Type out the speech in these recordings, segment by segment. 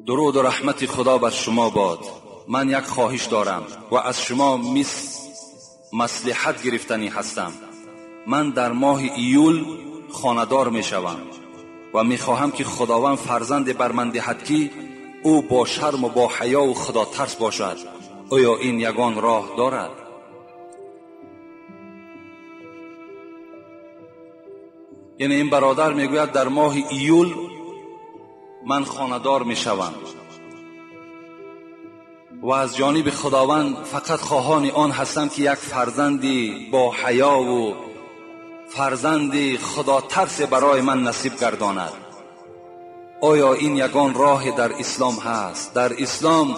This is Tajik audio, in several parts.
Дуруду раҳмати Худо бар шумо бод. Ман як хоҳиш дорам ва аз шумо маслиҳат гирифтанӣ ҳастам. Ман дар моҳи июл хонадор мешавам ва мехоҳам, ки Худованд фарзанде бар ман диҳад, ки ӯ бо шарму бо ҳаёву худотарс бошад. Оё ин ягон роҳ дорад? Яъне ин бародар мегӯяд, дар моҳи июл ман хонадор мешавам ва аз ҷониби Худованд фақат хоҳони он ҳастам, ки як фарзанди бо ҳаёву фарзанди худотарсе барои ман насиб гардонад. Оё ин ягон роҳе дар ислом ҳаст? Дар ислом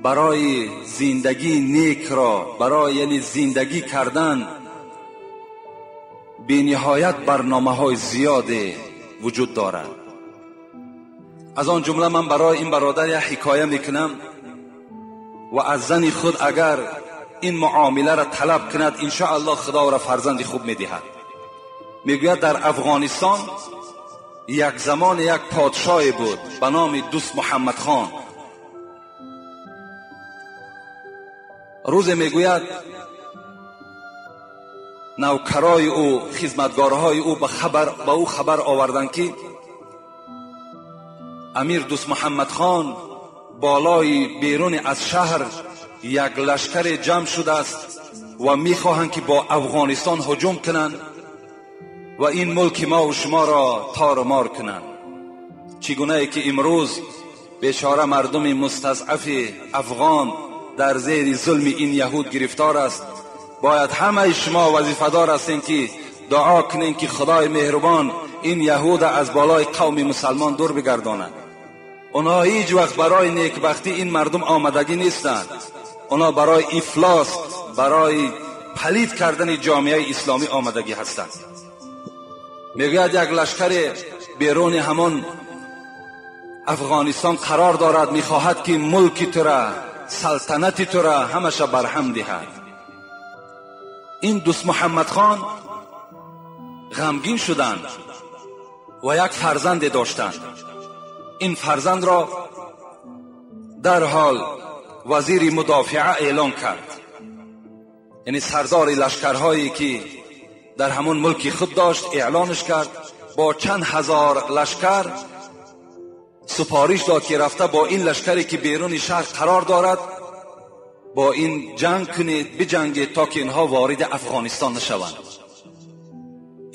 барои зиндагии некро, барои яъне зиндагӣ кардан бениҳоят барномаҳои зиёде вуҷуд дорад. Аз он ҷумла ман барои ин бародар як ҳикоя мекунам ва аз зани худ агар ин муомиларо талаб кунад, иншоаллоҳ Худо ӯро фарзанди хуб медиҳад. Мегӯяд, дар Афғонистон як замон як подшоҳе буд ба номи Дӯст Муҳаммад хон. Рӯзе мегӯяд, навкарои ӯ, хизматгорҳои ӯ ба ӯ хабар оварданд, ки амир Дӯст Муҳаммад хон болои берун аз шаҳр як лашкаре ҷамъ шудааст ва мехоҳанд, ки бо Афғонистон ҳуҷум кунанд ва ин мулки мо ва шуморо тору мор кунанд. Чӣ гунае ки имрӯз бечора мардуми мустазъафи афғон дар зери зулми ин яҳуд гирифтор аст, бояд ҳамаи шумо вазифадор ҳастем, ки дуо кунем, ки Худои меҳрубон ин яҳуда аз болои қавми мусалмон дур бигардонад. Онҳо ҳеҷ вақт барои некбахтӣ ин мардум омадагӣ нестанд. Онҳо барои ифлос, барои палид кардани ҷомеаи исломӣ омадагӣ ҳастанд. Мегӯяд, як лашкаре беруни ҳамон Афғонистон қарор дорад, мехоҳад, ки мулки тура, салтанати тура ҳамаша барҳам диҳад. Ин Дӯст Муҳаммад хон ғамгин шуданд ва як фарзанде доштанд. Ин фарзандро дарҳол вазири мудофиа эълон кард, яъне сардори лашкарҳое ки дар ҳамон мулки худ дошт эълонш кард. Бо чанд ҳазор лашкар супориш дод, ки рафта бо ин лашкаре ки беруни шаҳр қарор дорад бо ин ҷанг кунед, биҷангед, то ки инҳо вориди Афғонистон нашаванд.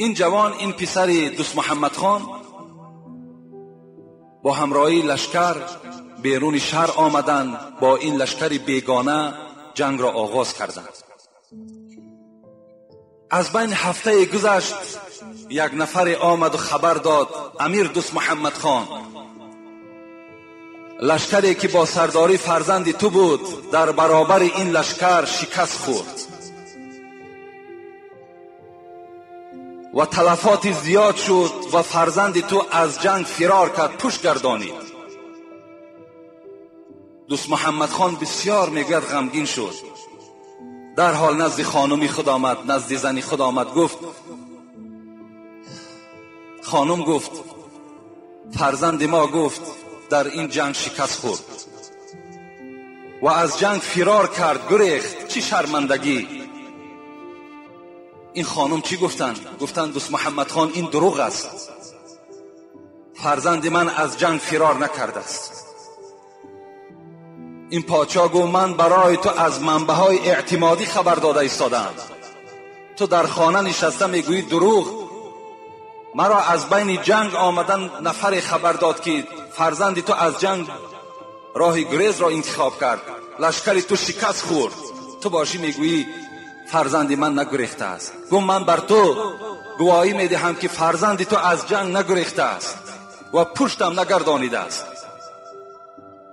Ин ҷавон, ин писари Дӯст Муҳаммад хон бо ҳамроҳии лашкар беруни шаҳр омаданд, бо ин лашкари бегона ҷангро оғоз карданд. Аз байн ҳафтае гузашт, як нафаре омаду хабар дод: амир Дӯст Муҳаммад хон, лашкаре ки бо сардорӣ фарзанди ту буд дар баробари ин лашкар шикаст хӯрд ва талафоти зиёд шуд ва фарзанди ту аз ҷанг фирор кард, пушт гардонид. Дӯст Муҳаммад хон бисёр, мегӯяд, ғамгин шуд. Дарҳол назди хонуми худ омад, назди зани худ омад, гуфт: хонум, гуфт, фарзанди мо, гуфт, дар ин ҷанг шикаст хӯрд ва аз ҷанг фирор кард, гурехт. Чӣ шармандагӣ! Ин хонум чӣ гуфтанд? Гуфтанд: Дӯст Муҳаммад хон, ин дурӯғ аст, фарзанди ман аз ҷанг фирор накардааст. Ин подшоҳ гуфт: ман барои ту аз манбаъҳои эътимодӣ хабар дода истодаам, ту дар хона нишаста мегӯӣ дурӯғ. Маро аз байни ҷанг омадан нафаре хабар дод, ки фарзанди ту аз ҷанг роҳи гурезро интихоб кард, лашкари ту шикаст хӯрд, ту бошӣ мегӯӣ фарзанди ман нагурехтааст. Гуфт: ман бар ту гувоҳӣ медиҳам, ки фарзанди ту аз ҷанг нагурехтааст ва пуштам нагардонидааст.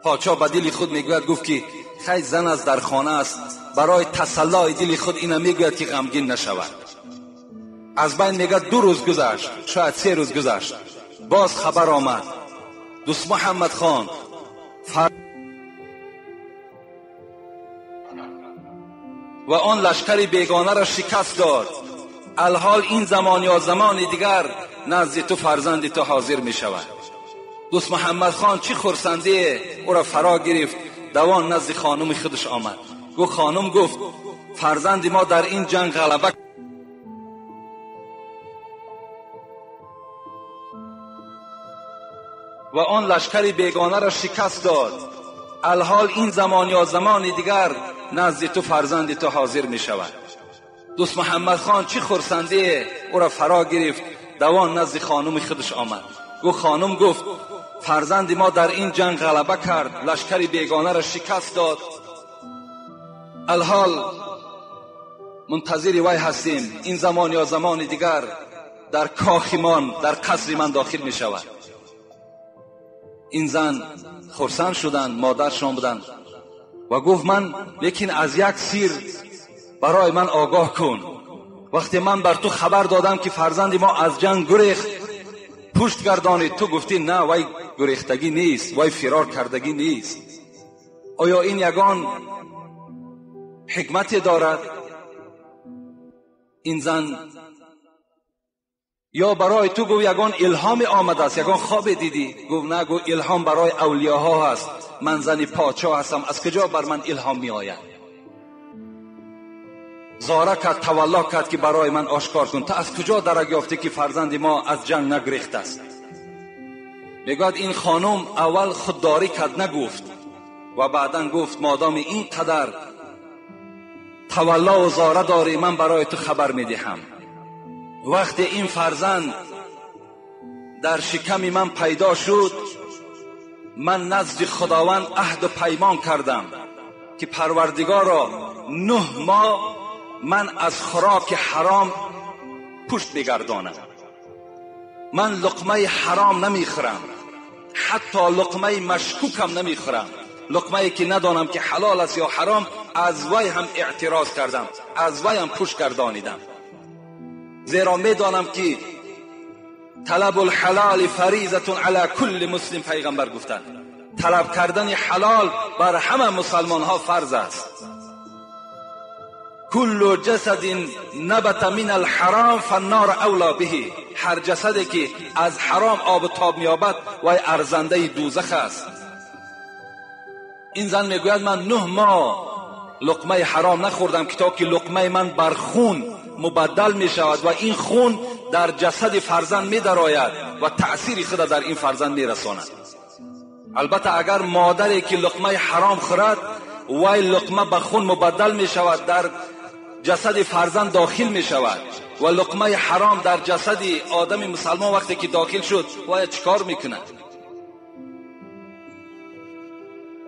Подшоҳ ба дили худ мегӯяд, гуфт, ки хай, зан аст, дар хона аст, барои тасаллои дили худ ина мегӯяд, ки ғамгин нашавад. Аз байн, мегӯяд, 2 рӯз гузашт, шояд 3 рӯз гузашт, боз хабар омад: Дӯст Муҳаммад хон ва он лашкари бегонаро шикаст дод. Алҳол ин замон ё замони дигар نزد تو فرزند تو حاضر می شود. دوست محمد خان چی خرسندی او را فرا گرفت، دوان نزد خانم خودش آمد. گفت خانم، گفت فرزند ما در این جنگ غلبه و آن لشکر بیگانه را شکست داد. الحال این زمان یا زمان دیگر نزد تو فرزند تو حاضر می شود. دوست محمد خان چی خرسندی او را فرا گرفت، دوان نزد خانم خودش آمد. گفت خانم، گفت فرزند ما در این جنگ غلبه کرد، لشکر بیگانه را شکست داد. الحال منتظر وی هستیم، این زمان یا زمان دیگر در کاخ من، در قصر من داخل می شود. این زن خرسند شدند، مادرشان بودند و گفت من لیکن از یک سیر برای من آگاه کن. وقتی من بر تو خبر دادم که فرزند ما از جنگ گریخت، پشت گردانید، تو گفتی نه وی گریختگی نیست، وی فرار کردگی نیست. آیا این یگان حکمتی دارد؟ این زن یا برای تو گفت یگان الهام آمده است، یگان خواب دیدی؟ گفت نه، گفت الهام برای اولیاها هست، من زن پادشاه هستم، از کجا بر من الهام می آید؟ زاره کرد، تولا کرد که برای من آشکار کن، تا از کجا درک یافته که فرزند ما از جنگ نگریخت است؟ میگوید این خانم اول خودداری کرد، نگفت، و بعدا گفت مادام این قدر تولا و زاره داری، من برای تو خبر میدهم. وقتی این فرزند در شکم من پیدا شد، من نزد خداوند عهد و پیمان کردم که پروردگارا 9 ماه من از خوراک حرام پشت بگردانم، من لقمه حرام نمیخورم، حتی لقمه مشکوکم نمیخورم، لقمه که ندانم که حلال است یا حرام، از وی هم اعتراض کردم، از وی هم پشت گردانیدم، زیرا میدانم که طلب الحلال فریضة علی کل مسلم. پیغمبر گفتند طلب کردن حلال بر همه مسلمان ها فرض است. کل جسد نبت من الحرام فالنار اولا به. هر جسدی که از حرام آب و تاب می‌یابد وی ارزنده دوزخ است. این زن میگوید من 9 ماه لقمه حرام نخوردم که تا که لقمه من بر خون مبدل می شود و این خون در جسد فرزند می درآید و تأثیر خود در این فرزند می رساند. البته اگر مادری که لقمه حرام خورد وی لقمه به خون مبدل می شود، در جسد فرزند داخل می شود و لقمه حرام در جسد آدم مسلمان وقتی که داخل شد وی چیکار میکند؟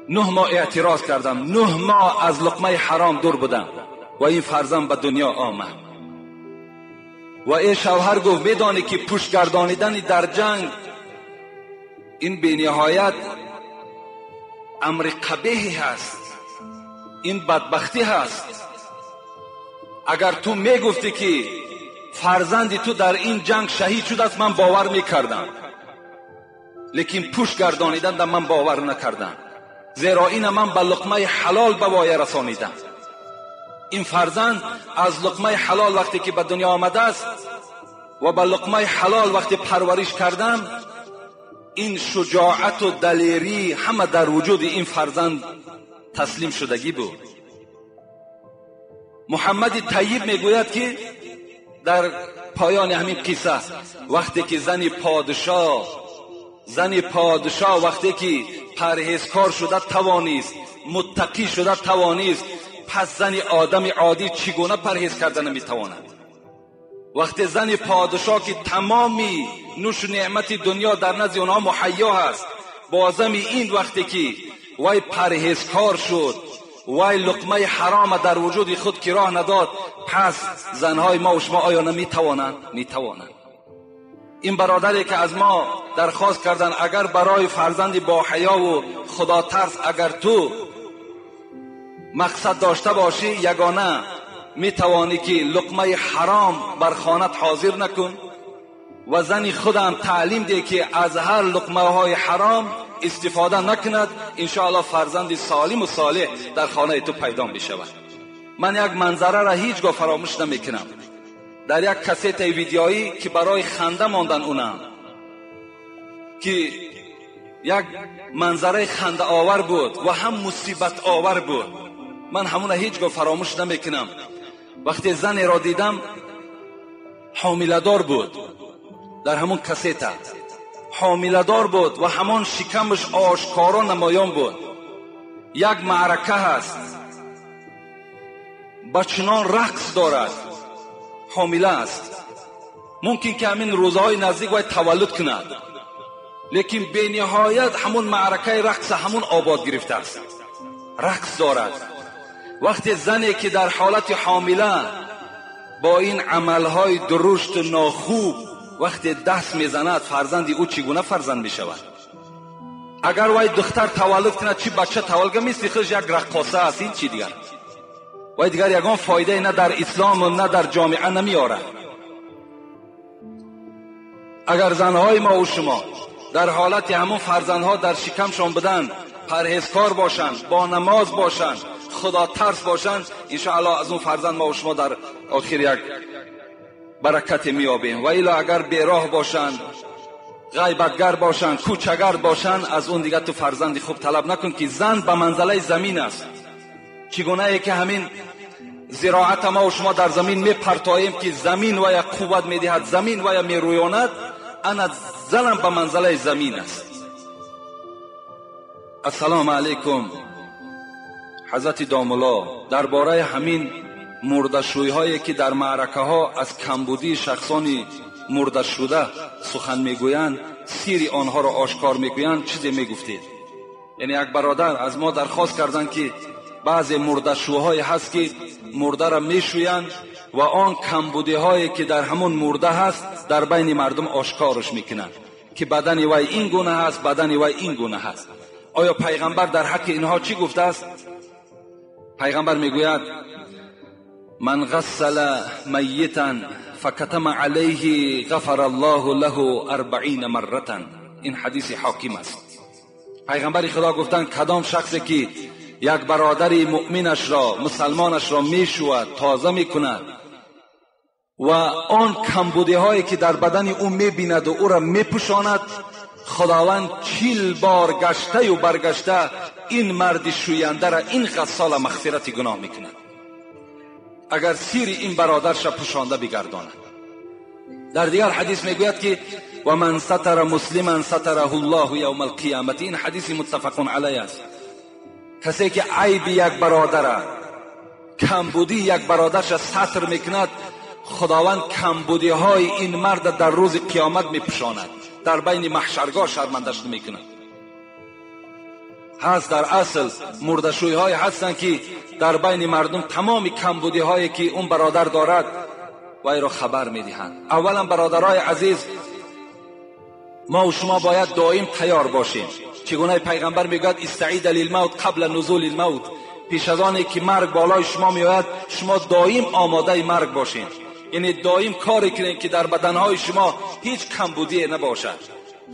9 ماه اعتراض کردم، 9 ماه از لقمه حرام دور بودم و این فرزند به دنیا آمد. و ای شوهر گفت میدانی که پشت گردانیدن در جنگ این به نهایت امر قبیحی هست، این بدبختی هست. اگر تو میگفتی که فرزند تو در این جنگ شهید شده است من باور میکردم، لیکن پشت گردانیدن در من باور نکردم، زیرا این من به لقمه حلال به وایه رسانیدم. این فرزند از لقمه حلال وقتی که به دنیا آمده است و به لقمه حلال وقتی پرورش کردم، این شجاعت و دلیری همه در وجود این فرزند تسلیم شدگی بود. محمد طیب میگوید که در پایان همین قصه وقتی که زن پادشاه وقتی که پرهیزکار شده توانیست، متقی شده توانیست، پس زن آدم عادی چگونه پرهیز کردن نمیتواند؟ وقتی زن پادشاه که تمامی نوش و نعمت دنیا در نزد اونها مهیا هست، بازم این وقتی که وی پرهیزکار شد، وی لقمه حرام در وجود خود که راه نداد، پس زنهای ما و شما آیا نمیتوانند؟ میتوانند. این برادری که از ما درخواست کردن اگر برای فرزندی با حیا و خدا ترس اگر تو مقصد داشته باشی، یگانه میتوانی که لقمه حرام بر خانت حاضر نکن و زن خودم تعلیم ده که از هر لقمه های حرام استفاده نکند، انشاءالله فرزند سالم و صالح در خانه تو پیدا میشود. من یک منظره را هیچگاه فراموش نمیکنم. Дар як кассетаи видеоӣ ки барои ханда мондан унам, ки як манзараи хандаовар буд ва ҳам мусибатовар буд. Ман ҳамуна ҳеҷ гоҳ фаромӯш намекунам. Вақте занеро дидам, ҳомиладор буд, дар ҳамон кассета ҳомиладор буд ва ҳамон шикамаш ошкоро намоён буд. Як маърака ҳаст, ба чунон рақс дорад, ҳомила аст. Мумкин ки ҳамин рӯзҳои наздик вай таваллуд кунад, лекин бениҳоят ҳамон маъракаи рақса ҳамон обод гирифтааст, рақс дорад. Вақте зане ки дар ҳолати ҳомила бо ин амалҳои дурушту нохуб вақте даст мезанад, фарзанди ӯ чӣ гуна фарзанд мешавад? Агар вай духтар таваллуд кунад, чӣ бача таваллуд кунад, мисли худаш як раққоса аст. Ин чӣ дигар? Вай дигар ягон фоидае на дар ислому на дар ҷомеа намеорад. Агар занҳои мо ва шумо дар ҳолати ҳамон фарзандҳо дар шикамшон буданд, парҳезкор бошанд, бо намоз бошанд, худотарс бошанд, иншоаллоҳ аз он фарзанд мо ва шумо дар охир як баракате меёбем. Ва ило агар бероҳ бошанд, ғайбатгар бошанд, кӯчагард бошанд, аз он дигар ту фарзанди хуб талаб накун, ки зан ба манзалаи замин аст. Чӣ гунае ки ҳамин зироата мо ва шумо дар замин мепартоем, ки замин вая қувват медиҳад, замин вая мерӯёнад, ана занам ба манзалаи замин аст. Ассалому алайкум. Ҳазрати домулло, дар бораи ҳамин мурдашӯйҳое ки дар маъракаҳо аз камбудии шахсони мурдашуда сухан мегӯянд, сири онҳоро ошкор мекунанд, чизе мегуфтед? Яъне як бародар аз мо дархост карданд, ки баъзе мурдашӯҳое ҳаст, ки мурдаро мешӯянд ва он камбудиҳое ки дар ҳамон мурда ҳаст дар байни мардум ошкорш мекунанд, ки бадани вай ин гуна ҳаст, бадани вай ин гуна ҳаст. Оё пайғамбар дар ҳаққи инҳо чӣ гуфтааст? Пайғамбар мегӯяд: ман ғассала майитан факатама алайҳи ғафара аллоҳу лаҳу арбаина марратан. Ин ҳадиси ҳоким аст. Пайғамбари худо гуфтанд, кадом шахсе ки як бародари муъминашро, мусалмонашро мешӯяд, тоза мекунад ва он камбудиҳое ки дар бадани ӯ мебинаду ӯро мепӯшонад, худованд 40 бор гаштаю баргашта ин марди шӯяндара, ин ғассола мағфирати гуноҳ мекунад, агар сири ин бародарша пӯшонда бигардонад. Дар дигар ҳадис мегӯяд, ки ва ман сатара муслиман сатараҳу ллоҳу явма алқиёмати. Ин ҳадиси муттафақун алайҳ аст. Касе ки айби як бародара, камбудии як бародарша сатр мекунад, худованд камбудиҳои ин марда дар рӯзи қиёмат мепӯшонад, дар байни маҳшаргоҳ шармандаш намекунад. Ҳаст дар асл мурдашӯйҳое ҳастанд, ки дар байни мардум тамоми камбудиҳое ки он бародар дорад вайро хабар медиҳанд. Аввалан бародарои азиз, мо ва шумо бояд доим тайёр бошем. Чӣ гуна пайғамбар мегӯяд: истаида лилмавт қабла нузули лмавт. Пеш аз оне ки марг болои шумо меояд, шумо доим омодаи марг бошед. Яъне доим коре кунед, ки дар баданҳои шумо ҳеҷ камбудие набошад,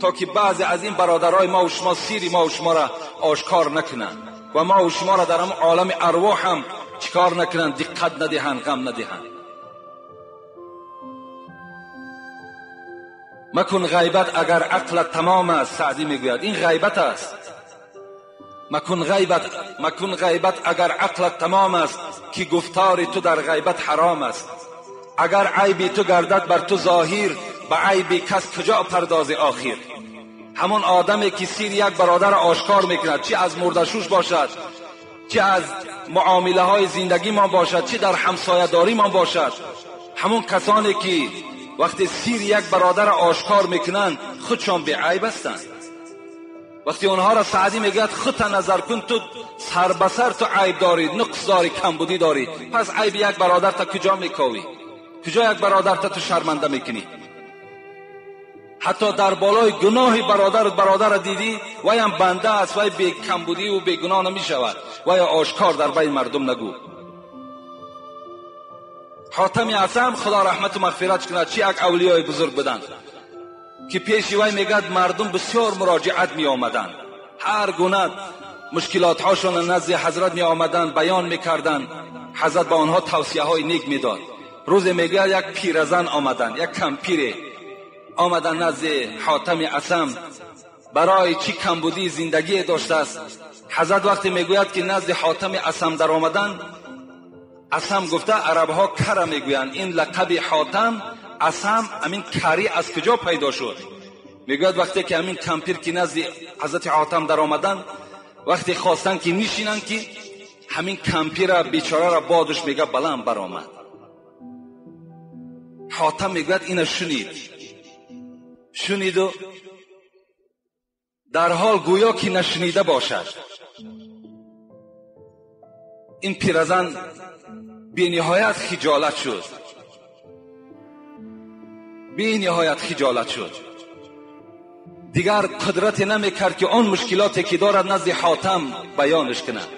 то ки баъзе аз ин бародарои мо ва шумо сири мо ва шуморо ошкор накунанд ва мо ва шуморо дар ҳамон олами арвоҳ ҳам чикор накунанд, диққат надиҳанд, ғам надиҳанд. Макун ғайбат агар ақлат тамом аст. Саъдӣ мегӯяд ин ғайбат аст. Макун ғайбат, макун ғайбат агар ақлат тамом аст, ки гуфтори ту дар ғайбат ҳаром аст. Агар айби ту гардад бар ту зоҳир, ба айби кас куҷо пардози охир? Ҳамон одаме ки сири як бародарро ошкор мекунад, чӣ аз мурдашӯш бошад, чӣ аз муомилаҳои зиндагимон бошад, чӣ дар ҳамсоядоримон бошад, ҳамон касоне ки вақте сири як бародарро ошкор мекунанд, худшон беайб ҳастанд. Вақте онҳоро Саъдӣ мегӯяд, худта назар кун, ту сар ба сар ту айб дорӣ, нуқс дорӣ, камбудӣ дорӣ, пас айби як бародарта куҷо мековӣ? Куҷо як бародарта ту шарманда мекунӣ? Ҳатто дар болои гуноҳи бародарро дидӣ, ваям банда аст, вай бекамбудиву бегуноҳ намешавад, вая ошкор дар байни мардум нагӯ. Ҳотами Асам, худо раҳмату мағфират кунад, чӣ як авлиёи бузург буданд, ки пеши вай мегӯяд мардум бисёр муроҷиат меомаданд, ҳар гуна мушкилотҳошонро назди ҳазрат меомаданд, баён мекарданд. Ҳазрат ба онҳо тавсияҳои нек медод. Рӯзе мегӯяд як пиразан омаданд, як кампире омаданд назди Ҳотами Асам, барои чӣ камбудии зиндагие доштааст. Ҳазрат вақте мегӯяд ки назди Ҳотами Асам дар омаданд, Асам гуфта арабҳо кара мегӯянд, ин лақаби Ҳотам Асам, ҳамин карӣ аз куҷо пайдо шуд? Мегӯяд вақте ки ҳамин кампир ки назди ҳазрати Ҳотам дар омаданд, вақте хостанд ки нишинанд, ки ҳамин кампира бечорара бодуш мега баланд баромад. Ҳотам мегӯяд ина шунид, шуниду дарҳол гӯё ки нашунида бошад. Ин пиразан бениҳоят хиҷолат шуд, бениҳоят хиҷолат шуд. Дигар қудрате намекард ки он мушкилоте ки дорад назди Ҳотам баёнаш кунад.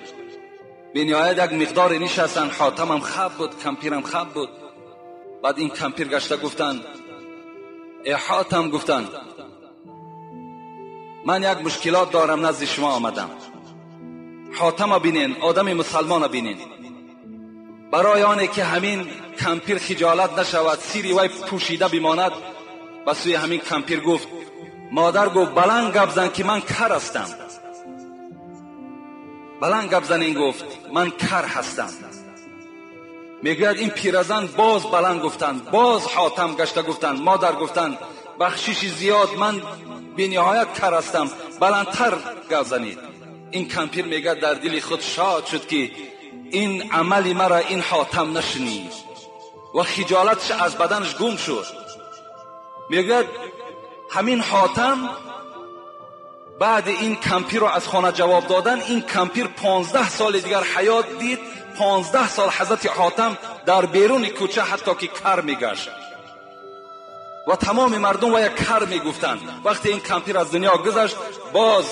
Бениҳоят як миқдоре нишастанд, Ҳотамам хаб буд, кампирам хаб буд. Баъд ин кампир гашта гуфтанд: э Ҳотам, гуфтанд, ман як мушкилот дорам, назди шумо омадам. Ҳотама бинен, одами мусалмона бинен. Барои оне ки ҳамин кампир хиҷолат нашавад, сири вай пӯшида бимонад, ба сӯи ҳамин кампир гуфт: модар гуфт, баланд гап зан ки ман кар ҳастам. Баланд гап занин, гуфт, ман кар ҳастам. Мегӯяд ин пиразан боз баланд гуфтанд, боз Ҳотам гашта гуфтанд: модар, гуфтанд, бахшиши зиёд, ман бениҳоят кар ҳастам, баландтар гап занед. Ин кампир мегӯяд дар дили худ шод шуд ки ин амали мара ин Ҳотам нашунид ва хиҷолатш аз баданаш гум шуд. Мегӯяд ҳамин Ҳотам баъди ин кампирро аз хона ҷавоб додан, ин кампир 15 соли дигар ҳаёт дид. 15 сол ҳазрати Ҳотам дар беруни кӯча ҳатто ки кар мегашт ва тамоми мардум вая кар мегуфтанд. Вақте ин кампир аз дунё гузашт, боз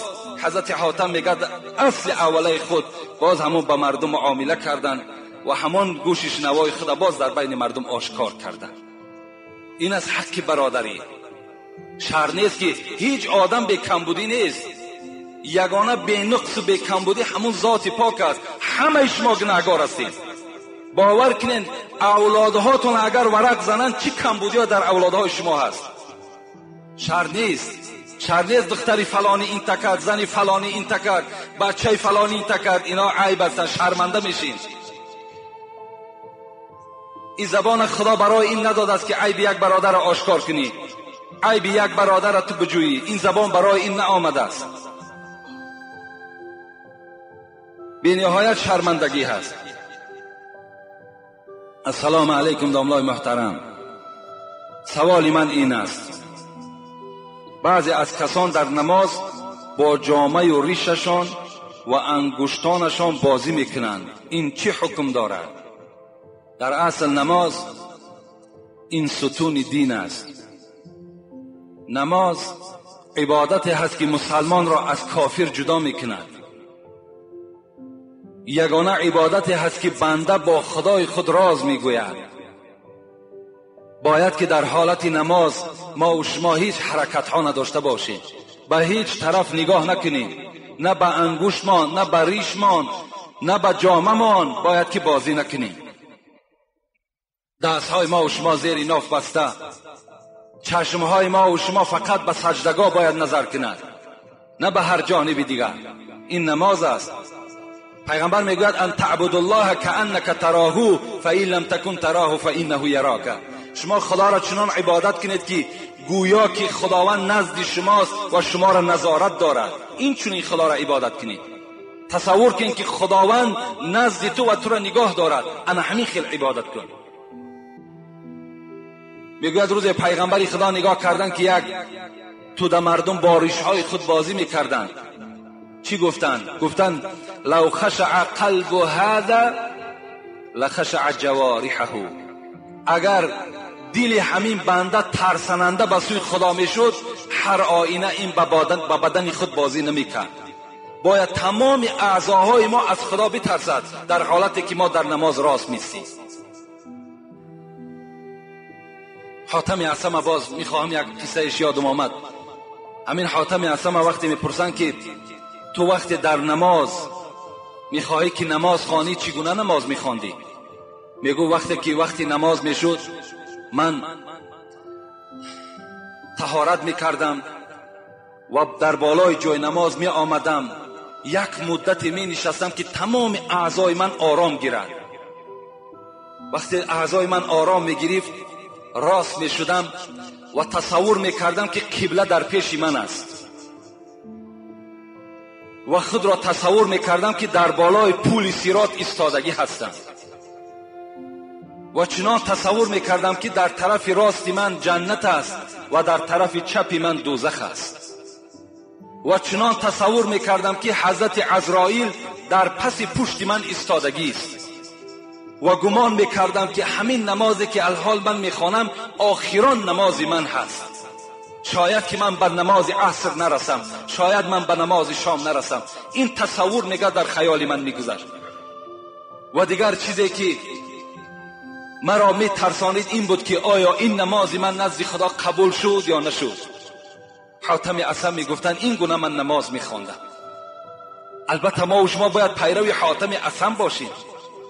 ҳазрати Ҳотам мегӯяд асли аввалаи худ боз ҳамон ба мардум муомила карданд ва ҳамон гӯши шунавои худа боз дар байни мардум ошкор карданд. Ин аз ҳаққи бародарӣ. Шарт нест ки ҳеҷ одам бекамбудӣ нест, ягона бенуқсу бекамбудӣ ҳамун зоти пок аст. Ҳамаи шумо гунаҳгор ҳастед. Бовар кунед, авлодҳотон агар варақ зананд, чӣ камбудиҳо дар авлодҳои шумо ҳаст. Шарт нест, шарт нест духтари фалонӣ ин такард, зани фалонӣ ин такард, бачаи фалонӣ ин такард. Ино айб ҳастанд, шарманда мешин. Ин забона Худо барои ин надодааст ки айби як бародарро ошкор кунӣ, айби як бародарро ту биҷӯӣ. Ин забон барои ин наомадааст. Бениҳоят шармандагӣ ҳаст. Ассалому алайкум домлои муҳтарам. Саволи ман ин аст: баъзе аз касон дар намоз бо ҷомаю ришашон ва ангуштонашон бозӣ мекунанд, ин чӣ ҳукм дорад? Дар асл намоз ин сутуни дин аст. Намоз ибодате ҳаст ки мусалмонро аз кофир ҷудо мекунад. Ягона ибодате ҳаст ки банда бо худои худ роз мегӯяд. Бояд ки дар ҳолати намоз мо ва шумо ҳеҷ ҳаракатҳо надошта бошем, ба ҳеҷ тараф нигоҳ накунем, на ба ангуштмон, на ба ришмон, на ба ҷомамон бояд ки бозӣ накунем. Дастҳои мо ва шумо зери ноф баста, чашмҳои мо ва шумо фақат ба саҷдагоҳ бояд назар кунад, на ба ҳар ҷониби дигар. Ин намоз аст. Пайғамбар мегӯяд: ан таъбудуллоҳа кааннака тароҳу фаин лам такун тароҳу фаиннаҳу ярока. Шумо Худоро чунон ибодат кунед ки гӯё ки Худованд назди шумост ва шуморо назорат дорад. Ин чунин Худоро ибодат кунед. Тасаввур кунед ки Худованд назди ту ва туро нигоҳ дорад. Ана ҳамин хел ибодат кун. Мегӯяд рӯзе пайғамбари Худо нигоҳ карданд ки як тӯда мардум бо ришҳои худ бозӣ мекарданд. Чӣ гуфтанд? Гуфтанд: лав хашаа қалбу ҳаза лахашаа ҷавориҳаҳу. Агар дили ҳамин банда тарсананда ба сӯи Худо мешуд, ҳар оина ин ба бадани худ бозӣ намекард. Бояд тамоми аъзоҳои мо аз Худо битарсад дар ҳолате ки мо дар намоз рост мистем. Ҳотами Асама боз мехоҳам як қиссаеш ёдам омад. ҳамин Ҳотами Асама вақте мепурсанд ки ту вақте дар намоз мехоҳӣ ки намоз хонӣ, чӣ гуна намоз мехондӣ? میگو وقتی که وقتی نماز میشد من طهارت میکردم و در بالای جای نماز می آمدم، یک مدت می نشستم که تمام اعضای من آرام گیرد. وقتی اعضای من آرام می گرفت راست می شدم و تصور می کردم که قبله در پیش من است و خود را تصور می کردم که در بالای پول صراط ایستادگی هستم و چنان تصور می کردم که در طرف راست من جنت است و در طرف چپ من دوزخ است و چنان تصور می کردم که حضرت عزرائیل در پس پشت من ایستادگی است و گمان می کردم که همین نمازی که الحال من می خوانم آخران نماز من هست. شاید که من به نماز عصر نرسم، شاید من به نماز شام نرسم. این تصور میگه در خیال من میگذشت. و دیگر چیزی که مرا می ترسانید این بود که آیا این نماز من نزد خدا قبول شد یا نشد. حاتم اصم می گفتن این گونه من نماز می خواندم. البته ما و شما باید پیرو حاتم اصم باشیم،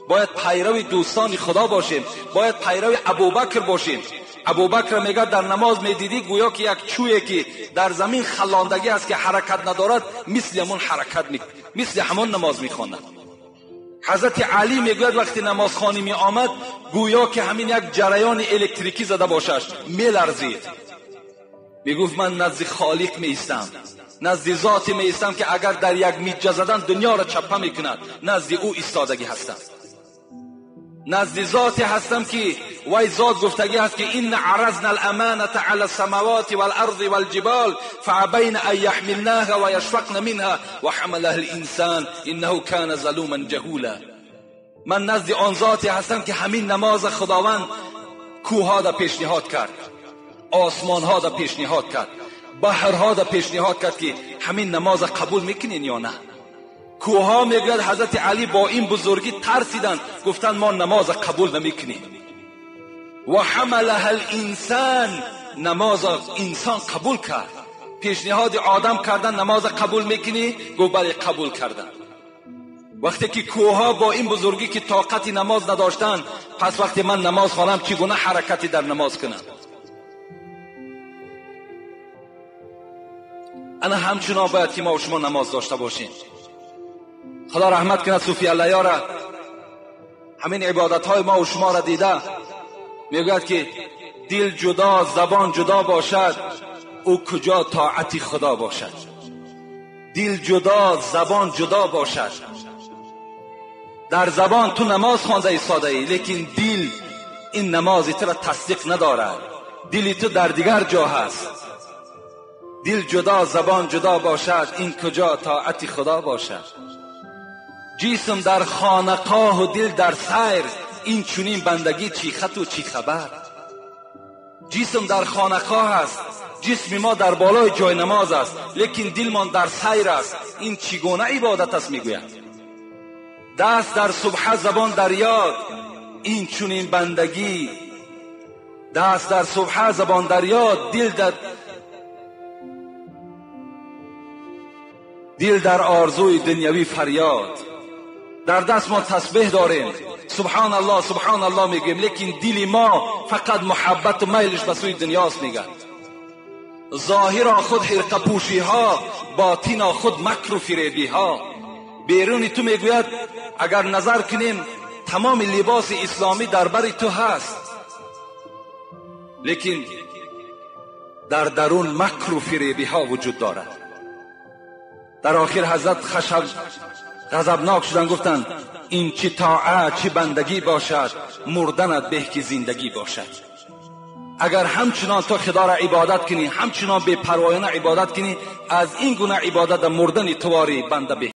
باید پیرو دوستان خدا باشیم، باید پیرو ابوبکر باشیم. ابوبکر میگه در نماز میدیدی گویا که یک چویی که در زمین خلاندگی است که حرکت ندارد، مثل همون حرکت مثل همون نماز میخواند. حضرت علی میگوید وقتی نماز خوانی می آمد گویا که همین یک جریان الکتریکی زده باشش، میلرزید. میگفت من نزد خالق می ایستم، نزد ذاتی می ایستم که اگر در یک میجه زدن دنیا را چپه میکند، نزد او ایستادگی هستم، نزد ذاتی هستم که وی ذات گفتگی هست که این عرضنا الامانة علی السماوات والارض والجبال فابین ان یحملناها و یشفقن منها وحملها الانسان انه کان ظلوما جهولا. من نزد آن ذاتی هستم که همین نماز خداوند کوهها را پیشنهاد کرد، آسمان ها را پیشنهاد کرد، بحرها را پیشنهاد کرد که همین نماز قبول میکنین یا نه. کوها میگوید حضرت علی با این بزرگی ترسیدند، گفتند ما نماز قبول نمیکنیم. و حملها الانسان، نماز انسان قبول کرد. پیشنهاد آدم کردن نماز قبول میکنی؟ گفت بله قبول کردن. وقتی که کوها با این بزرگی که طاقت نماز نداشتند، پس وقتی من نماز خوانم چگونه حرکتی در نماز کنم؟ انا همچنان باید که ما و شما نماز داشته باشیم. خدا رحمت کنه صوفی الله را، همین عبادت های ما و شما را دیده، میگوید که دل جدا زبان جدا باشد، او کجا طاعت خدا باشد. دل جدا زبان جدا باشد. در زبان تو نماز خوانده ایستاده ای، لیکن دل این نماز تو را تصدیق ندارد، دل تو در دیگر جا هست. دل جدا زبان جدا باشد، این کجا طاعت خدا باشد. جسم در خانقاه و دل در سیر، این چنین بندگی چی خط و چی خبر. جسم در خانقاه است، جسم ما در بالای جای نماز است، لیکن دلمان در سیر است. این چگونه عبادت است؟ میگوید دست در سبحه زبان در یاد، این چنین بندگی. دست در سبحه زبان در یاد، دل در آرزوی دنیوی فریاد. در دست ما تسبیح داریم، سبحان الله سبحان الله میگیم، لیکن دل ما فقط محبت و میلش به سوی دنیاست. میگه ظاهرا خود حرقه پوشی ها، باطنا خود مکر و فریبی ها. بیرونی تو میگوید اگر نظر کنیم تمام لباس اسلامی در بر تو هست، لیکن در درون مکر و فریبی ها وجود دارد. در آخر حضرت خشب غضبناک شدن، گفتند این چی طاعت چی بندگی باشد، مردنت به که زندگی باشد. اگر همچنان تو خدا را عبادت کنی، همچنان بی پروایانه عبادت کنی، از این گونه عبادت مردن تواری بنده به.